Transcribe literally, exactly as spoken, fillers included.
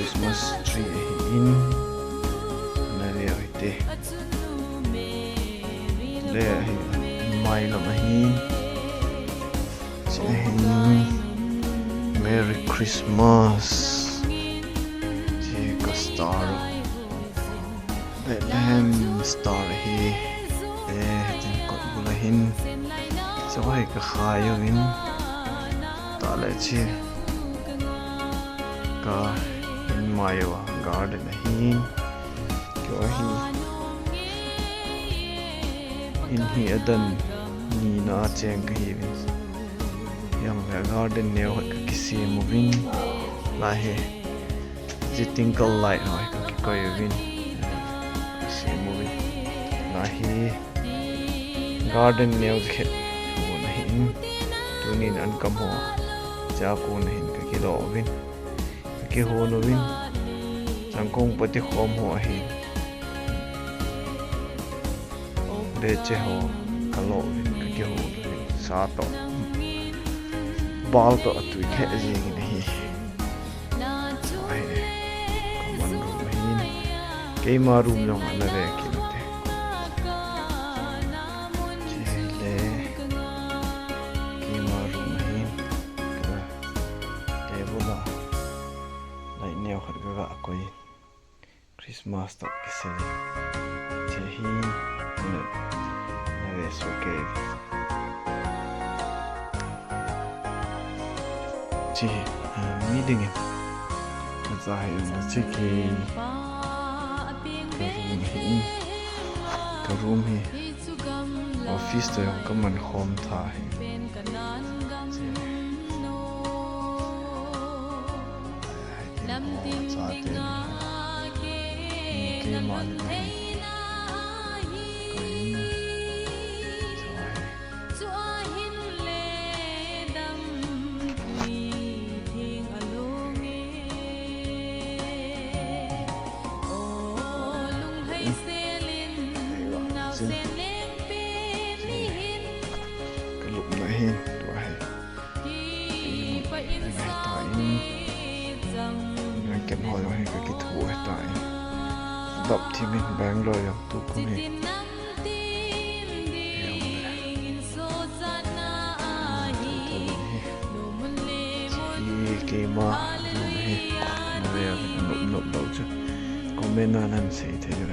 Christmas tree ahin, ana ve u hite. Le ahi, mai lam ahi. Che ahi, Merry Christmas. Che ka star. Bethlehem star ahi. Eh, tin kot bul ahin. Che ahi ka khai uvin. Tale che. Ka in mai uva garden ahin. Keiho hi in hi adan nina a cheng kahiuvin. Hijongle garden neo khat ka kisem uvin. Lai hi, je twinkle light ho hi ka kikoi uvin. Kisem uvin. Lai hi garden neo khat hon ahin. Tunin ankam ho. Chea kon ahin ka kilo uvin. Ka kihon uvin. Changkong pati khom ho ahin. Leche ho ka lo uvin, ka kihon uvin. Sa toh, bal toh atui lheh jengin ahi. Ahi, common room ahin. Keima room jong ana ve kit ute. Chule keima room ahin. Table a light neo khat ka ga koi. Christmas toh kisei. Che hi, na, na ve soh kei. Che, ah, mi dingin. Ka cha hi na che kei. Ka room hi. Ka room hi. Office toh jong ka man khom tha hi. Che. Chate. Keima ni. Ka lupna hin, tua hi. Ngai ta in. Ngai ken ho jong hi ka kithu ta in. Dap thim in Bangalore jong tukum hi. Hi keima room hi. Na ve a nop nop lou chu. Comment a nan sei thei u.